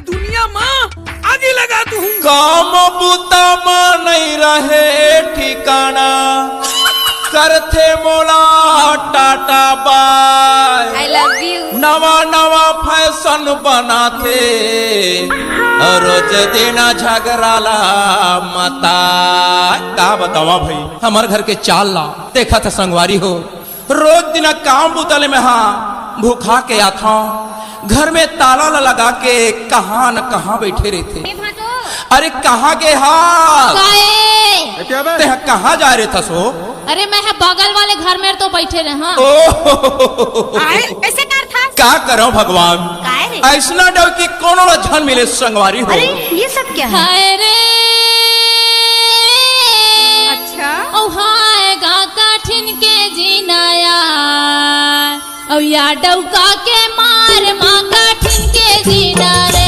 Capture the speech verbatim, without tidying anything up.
दुनिया म आगी लगा दूं। काम बुता म नइ रहे ठिकाना, करथे मोला tata bye. I love you। नवा नवा फैशन बनाथे, रोज दिन झगरा ला मता। का बतावा भई, हमर घर के चाल ला देखत संगवारी हो, रोज दिन काम बुता ले मैं हा भूखा के आथव, घर में ताला ला लगा के कहाँ न कहाँ बैठे रहिथे। ए भाटो। अरे कहाँ गे हा? काए? तेहा कहाँ जाय रहिथस ओ? अरे मैं हा बगल वाले घर में तो बैठे रहे, हाँ। ओहो। आए, कैसे कर था? का करव भगवान? काए रे? अइसना डउकी कोनो ला झन मिले संगवारी हो। अरे ये सब क्या है? हाय रे। अच्छा। ओ हाय गा कठिन के जीना यार, अउ या डउका के मार मा कठिन के जीना रे।